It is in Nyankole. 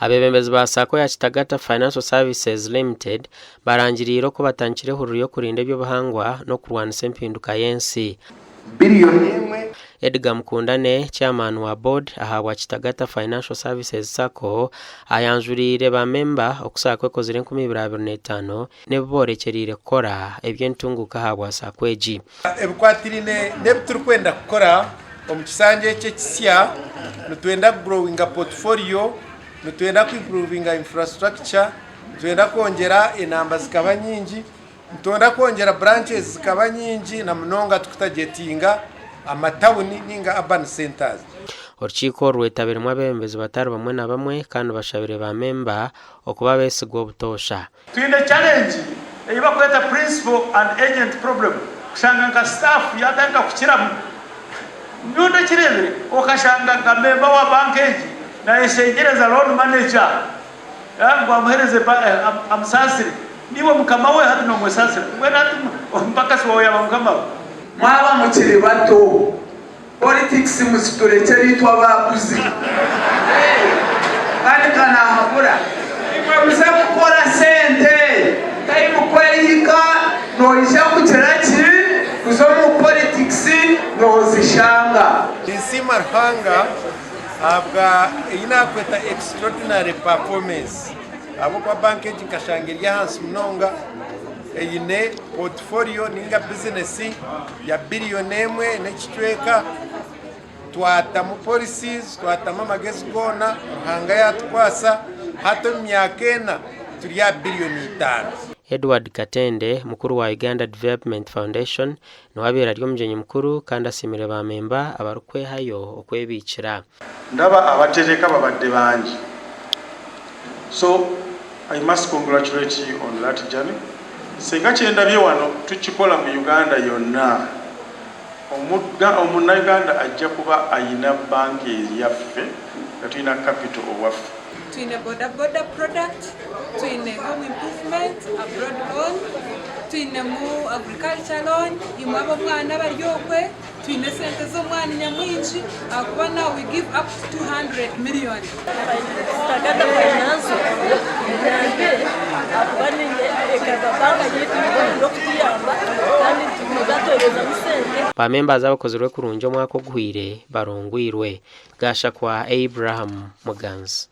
Abeebembezi ba Sacco ya Kitagata Financial Services Limited barangiriire oku batandikire ehururu y'okurinda eby'obuhangwa n'okurwanisa empinduka y'ensi. Biriyoni emwe. Edgar Mukundane, Chairman wa Board ahabwa Kitagata Financial Services Sacco ayanjuriire ba memba oku Sacco ekozire 2025 n'ebi boorekyereire kukora eby'entunguuka ahabwa Sacco egi. Ebikwatiraine n'ebi turikwenda kukora omu kisanja eki ekisya, nitwenda kugrowinga portfolio, nitwenda kuimprovinga infrastructure, nitwenda kwongyera enamba zikaba nyingi, nitwenda kwongyera branches zikaba nyingi na munonga tukutagetinga amatawuni ninga urban centres. Orukiiko oru rwetabiremu abeebembezi batari bamwe na bamwe kandi bashabire ba memba okuba abeesigwa obutoosha. Twine challenge ei bakweta principal and agent problem kushanga nka staff yatandika kukiramu. Nyowe ndakireebire okashanga nka member wa bank egi nayeshengyereza loan manager ngu amuhereze amusaasire niiwe mukama we hati nomwesaasira mbwenu hati omupakasi waawe yaaba mukama we. Mwaba mukiri bato Politics muziturekyere itwe abakuzire kandi nkanahabura imwe muze kukora sente time ku erihika noija kugira ki kuza omu politics nozishanga. Ninsiima Ruhanga ahabwa ei naakweta extraordinary performance ahabw'okuba banka egi nkashanga eri ahansi munonga eine portfolio ninga bizinesi ya biriyoni emwe n'ekicweka. Twatamu policies, twatamu amagezi goona, Ruhanga yaatukwasa, hati omu myaka ena turi aha biriyoni itaano. Edward Katende, mukuru wa Uganda Development Foundation, niwe abaire ari omugyenyi mukuru kandi asiimire ba memba abarikwehayo okwebiikira. Ndaba abatereka babadde bangi so I must congratulate you on that journey. Senga kyendabye wano tukikola mu Uganda yonna omunauganda ajja kuba ayina bank eyaffe nga tulina capital owaffe. Twine boda boda product, twine home improvement, abroad loan, twinemu agriculture loan, imwe ab'omwana abari okwe. Twine esente z'omwani nyamwingi ahakuba now we give up to 200 million. Kitagata Financial eyambire ahakuba ekaba banka yaitu n'okutuyamba kandi nitugumizamu twerezamu sente. Ba members abakozirwe kurungi omwaka oguhweire barongwirwe. Gashakwa Abraham Muganzi.